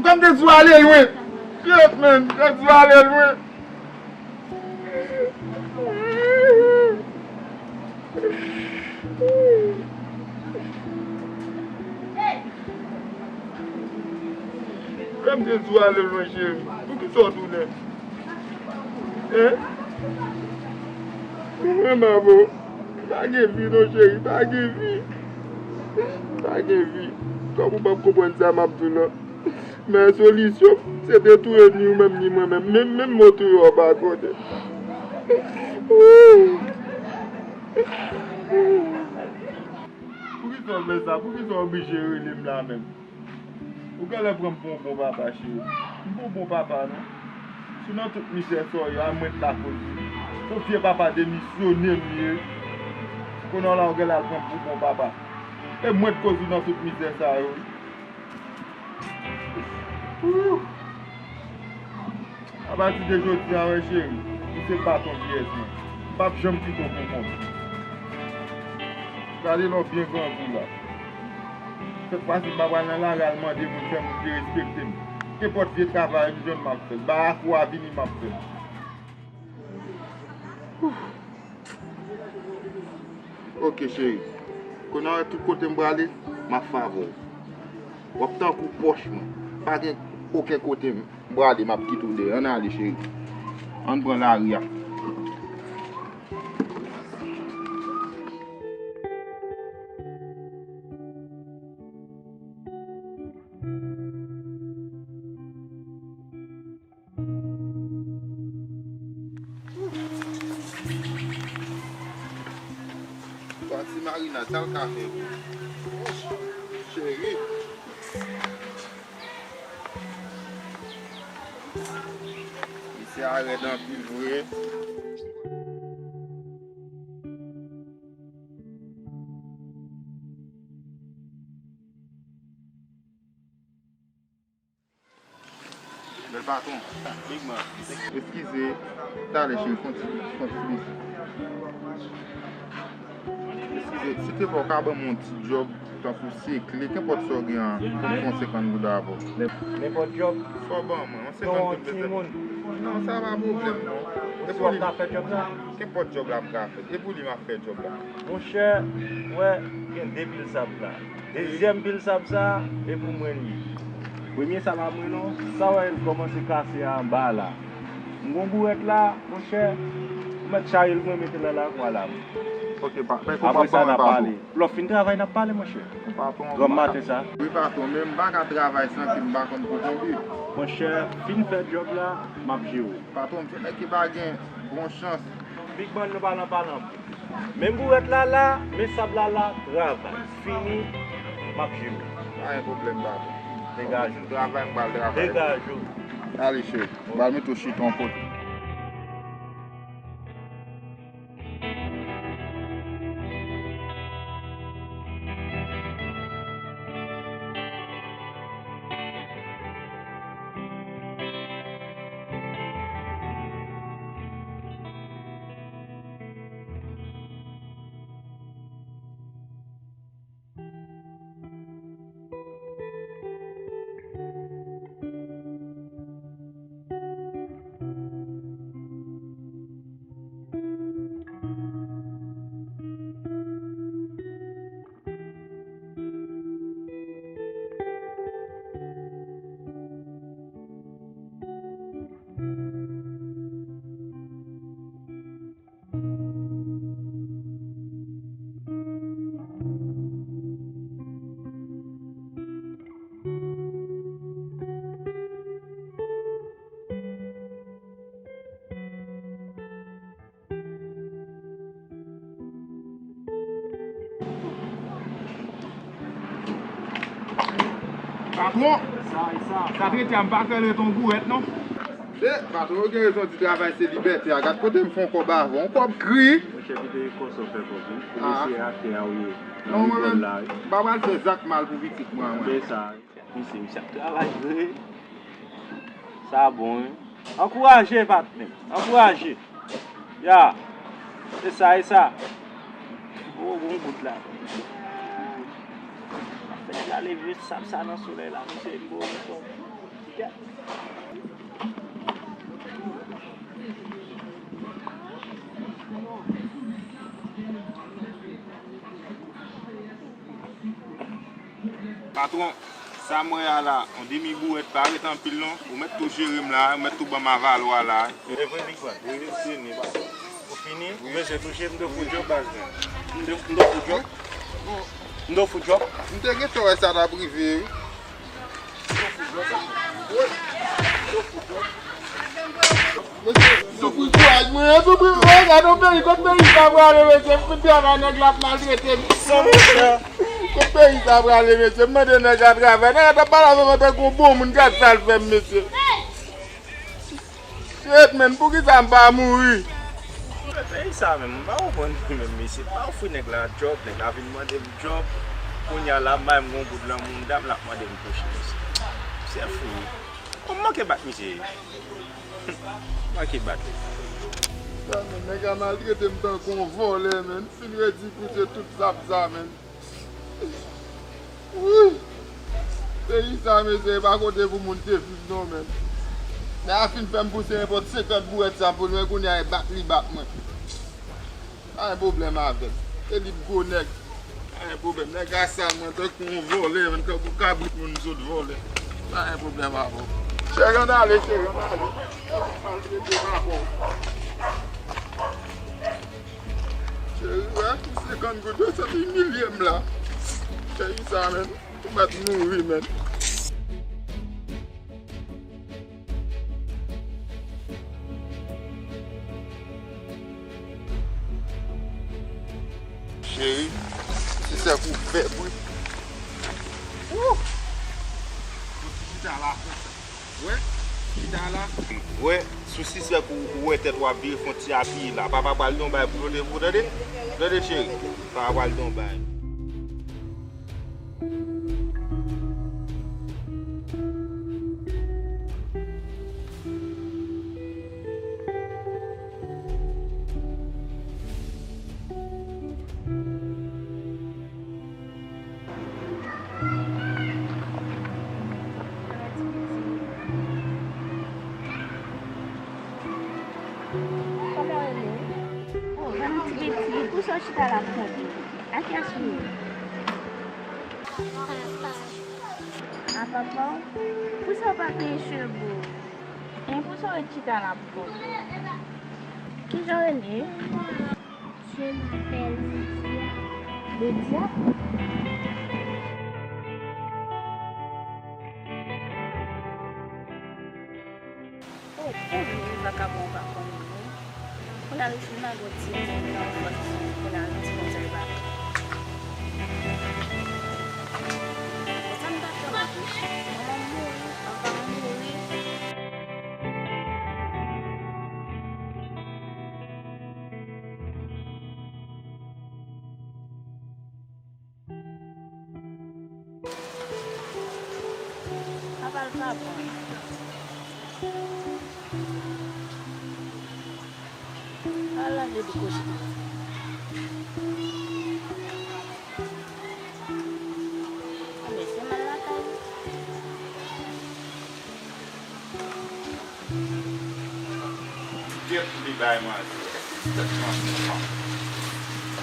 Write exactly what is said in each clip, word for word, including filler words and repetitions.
Frè m te di w ale lwen. Shit, man, te di w ale lwen. Frè m te di w ale lwen, cheri. Poukisa w tounen? Hein? Mwen renmen w. Pa gen vi non, cheri, pa gen vi. Pa gen vi. Kòm ou p ap konprann sa m ap di w lan. Men solisyon, se te touye ni ou menm ni mwen menm. Menm, menm mò touye w pa konnen. Poukisa w fè sa? Poukisa w oblije rele m la menm? Ou genlè pran m pou yon bon papa, cheri. M pa yon bon papa, non. Si nan tout mizè sa w ye a, mwen k lakoz li. Se yon vye papa demisyone m ye. Kounye a la, ou genlè al pran m pou bon papa. E mwen k koz ou nan tout mizè sa yo, wi. Apati de jodi a, wi, cheri, ou se baton pyès mwen. M p ap janm kite w pou kont. Gade lè w byen grandi la. Sèt fwa si m pa pral nan lari al mande moun fè moun derespekte m. Nenpòt vye travay m jwenn m ap fè l. Bay afou a vini m ap fè l. Ok, cheri. Kounye a, tout kote m prale, m ap favè w. W ap tankou pwòch mwen. Pa gen okenn kote m prale, m ap kite w dèyè. Ann ale, cheri. Ann pran lari a. Pati Marina, sa l ka fè pou ou? Cheri. Misye a rèd anpil vre. Bèl patwon. Big man. Eskize, talè cheri, fon ti, fon ti plis. Eskize, silteplè, w ka ban m yon ti djòb, tankou sekle, kenpòt sa w gen an, pou m fè yon senkant gouda avè w. Nenpòt djòb? Sa w ban mwen, yon senkant gouda. Non, sa pa pwoblèm, non. E pou li, kenpòt djòb la m ka fè. E pou li m ap fè djòb la. Monchè, w wè, gen de pil sab la. Dezyèm pil sab sa, e pou mwen li ye. Premye sab a mwen non, sa w wè l kòmanse kase a anba la. M gon bourèt la, monchè, m mèt chaje l mwen mete l nan lakwa la. Ok, pa, pa, apre sa, n ap pale. Lè w fin travay, n ap pale, monchè. Granm maten sa. Wi, patwon, men m pa ka travay san ke m pa konn kokonbe. Monchè, fin fè djòb la, m ap jere w. Patwon, m se nèg ki pa gen bon chans. Big man, nou pa nan pale anpil. Men bourèt la la, men sab la la, travay. Fini, m ap jere w. Pa gen pwoblèm, patwon. Degaje w. Travay, m pral travay. Degaje w. Ale, cheri. M pral mete w chita yon kote. Patwon, sa trete a m pa kwè l ret yon gourèt non. E, patwon, ou gen rezon di travay se libète a. Gad kote m fè yon kòb avè w. Yon kòb gri. Monchè, kite kòb sa w fè kòb wi. Ou mesye atè a ou ye. Non, mwen menm, m pa pral fè zak mal pou pitit mwen, mwen. Misye, misye ap travay vre. Sa bon, wi. Ankouraje, patnè. Ankouraje. Ya. E sa, e sa. Gwo, gwo bout la. Fè nèg la leve sab sa nan solèy la, mesye, m ba w respè. Patwon, sa m wè a la, yon demi bourèt pa ret anpil non. Ou mèt tou jere m la, ou mèt tou ban m avalwa la. E vre, Big Man, wi, wi, fini, patwon. Ou fini? Ou bezwen touche m de fout djòb, baz mwen. M de, m de fout djòb. M de fout djòb. M te gentan wè sa t ap rive, wi. Mesye, soufri kouraj mwen, soufri mwen, gade yon peyi, kot peyi sa prale, mesye, m fin travay, nèg la ap maltrete m. Kot peyi sa prale, mesye, m mande nèg la travay, nèg la t ap pale avè m tankou yon bon moun, gad sa l fè m, mesye. Shit, man, poukisa m pa mouri? Peyi sa menm, m pa konprann li menm, mesye. M pa ofri nèg la djòb, nèg la vin mande m djòb. Kounye a la, m bay m gon goud lan moun dam, l ap mande m touche, mesye. Se fou wi. Kòm m manke bat misye. Manke bat li. Sa, man, nèg la maltrete m tankou yon vòlè, man. M fin redi pou se tout zam sa, man. Wi! Peyi sa, mesye, e pa kote pou moun te viv non, menm. Nèg la fin fè m pouse nenpòt senkant bourèt sa pou l, men kounye a e bat li bat mwen. Pa gen pwoblèm avè m. E li gwo nèg. Pa gen pwoblèm. Nèg la sal mwen tankou yon vòlè, menm tankou kabrit moun sot vòlè. Pa gen pwoblèm avè w. Cheri, ann ale, cheri, ann ale. Maltrete papa w. Cheri, wè, pou senkant goud yo, se te imilye m la. Cheri sa, menm. Ou mèt mouri, menm. Cheri, si se kou fèb, wi. Wouh! Pou ti chita la, konsa. Wè, chita la. Wè, sou sisèk ou, ou wè tèt ou ap vire fon ti apiye la. Papa pral don bay pou tande pou tande. Tande cheri. Papa pral don bay. Kòman w rele? Oh, Vanity Betty, pou sa w chita la pou kont ou? A kiyès ou ye? Papa. A papa w? Pou sa w pa peye cheve w? E pou sa w ret chita la pou kont ou? Kijan w rele? Je m'appelle Lydia. Lydia? Oh, oh, wi, wi, vakabon, ou pa konn li, wi. Kounye a li fin lage yon ti moun nan yon pòzisyon, kounye a li di konsa li pa vle. Konsa m pa fè w wi. Manman m mouri, papa m mouri. Papa l pa bon. Al lave bouch ou. Anben, se mal lakay ou. Kèt li bay manzè. Tèt manzè.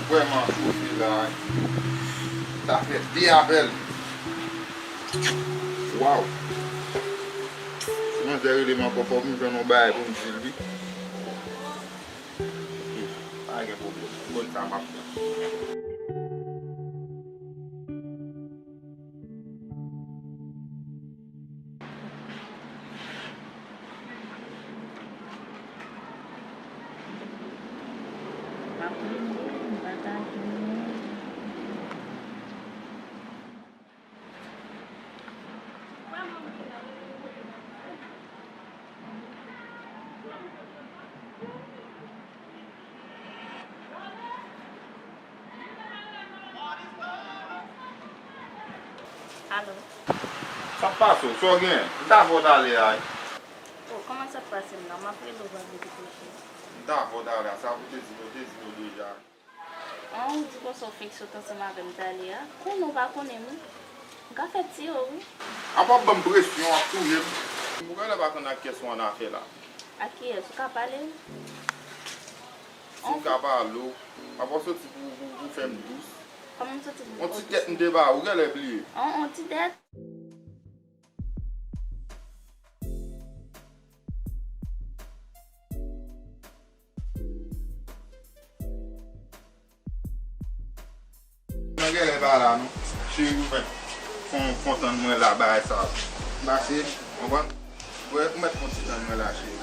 Vrèman chofe la. Sa fè de apèl. Waw. Si manzè rele m ankò, fòk m jwenn yon bagay pou m di l wi. Pa gen pwoblèm. Konn sa m ap fè. Alo. Sa ap pase w? Sa w gen? M ta fè w talè a. Oh, kòman sa ap pase m la? M ap rele w vandredi pwochen. M ta fè w talè a. Sa pou te di m, yo te di m yo deja. An, ou di konsa w fenk sot ansanm avè m talè a. Konnen w pa konnen m wi. M ka fè ti yo wi. Apa w ap ban m presyon, w ap touye m. Ou genlè pa konn ak kiyès ou annafè la. Ak kiyès? Ou ka pale? Si m ka pale w, m ap soti pou, pou, pou fè m dous. Kòman m soti pou yon ti dèt m te ba ou, ou genlè bliye. On, on ti dèt. Mwen genlè pa la non. Cheri, ou fè fon kontan mwen la bagay sa. Pase, konprann? Wè, ou mèt konn ti tan mwen la, cheri.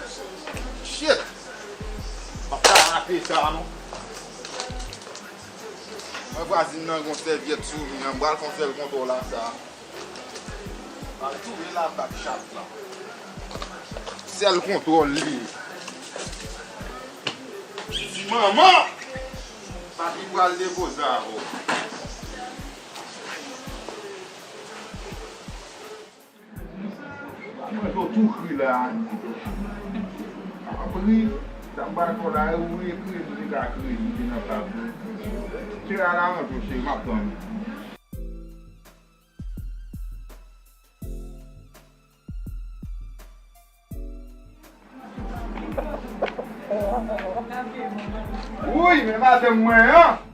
Shit! M ap ka rache sa non. Mwen vwazin nan gon sèvyèt sou li, an m pral fè yon sèl kontwòl ak sa. Al touye la bak chat la. Sèl kontwòl li. Ti manman! Papi pral depoze avè w. Mwen sot tou kri la. Apri, sa m pral fè la, ou ekri, m te ka ekri, m te nan tab. Cheri, al aranje w, cheri, m ap tann ou. Wouy, men madanm mwen an!